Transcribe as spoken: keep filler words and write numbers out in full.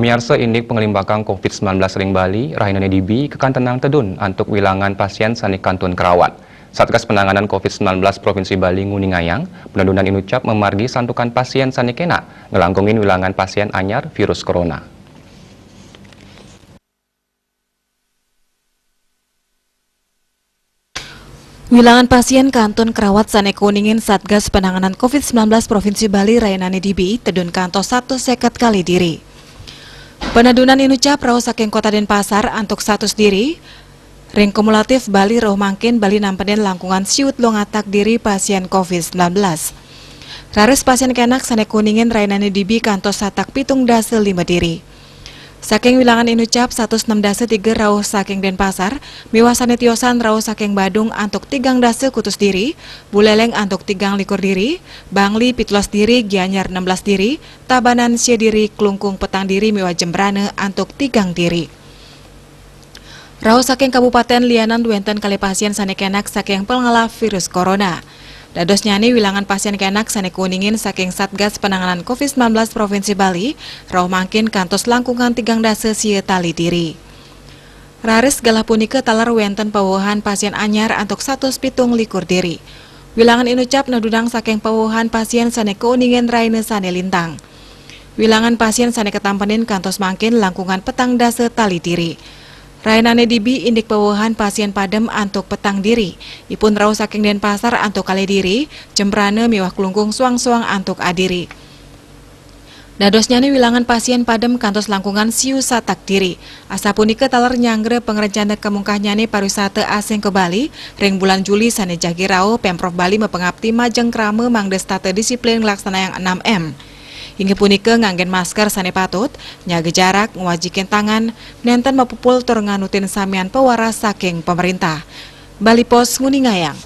Miarsa, indik pangalimbakang covid sembilan belas ring Bali, rahinané dibi, kakantenang tedun antuk wilangan pasién sané kantun karawat. Satgas Penanganan covid sembilan belas Provinsi Bali nguningayang, penedunan inucap mamargi santukan pasién sané kénak nglangkungin wilangan pasién anyar virus corona. Wilangan pasién kantun karawat sané kauningin Satgas Penanganan covid sembilan belas Provinsi Bali rahinané dibi tedun kantos satus seket kalih diri. Penedunan inucap rauh saking Kota Denpasar antuk satus diri. Ring kumulatif Bali rauh mangkin Bali nampenin langkungan siu telung atak diri pasién covid sembilan belas. Raris pasién kénak sané kauningin rahinané dibi kantos satak pitung dasa lima diri. Saking wilangan inucap satus nem dasa tiga rauh saking Denpasar, miwah sané tiosan rauh saking Badung antuk tigang dasa kutus diri, Buléléng antuk tigang likur diri, Bangli pitulas diri, Gianyar enam belas diri, Tabanan sia diri, Klungkung petang diri miwah Jembrana antuk tigang diri. Rauh saking kabupatén lianan wénten kalih pasién sané kénak saking pangalap virus corona. Dadosnyané wilangan pasién kénak sané kauningin saking Satgas Penanganan covid sembilan belas Provinsi Bali, rauh mangkin kantos langkungan tigang dasa sia tali diri. Raris galah punika taler wénten pawewehan pasién anyar antuk satus pitung likur diri. Wilangan inucap nedunang saking pawewehan pasién sané kauningin rahina sané lintang. Wilangan pasién sané katampenin kantos mangkin langkungan petang dasa tali diri. Rahinané dibi indik pawewehan pasién padem antuk petang diri. Ipun rauh saking Denpasar antuk kalih diri, Jembrana miwah Klungkung soang-soang antuk adiri. Dadosnyané wilangan pasién padem kantos langkungan siu satak diri. Asapunika taler nyanggra pangrencana kamungkahnyané pariwisata asing ka Bali ring bulan Juli sané jagi rauh, Pemprov Bali mapangapti majeng krama mangda setata disiplin nglaksanayang enam M. Inggih punika nganggén masker sané patut, nyaga jarak, ngwajikin tangan, nénten mapupul tur nganutin samian pawaras saking pamréntah. Bali Post nguningayang.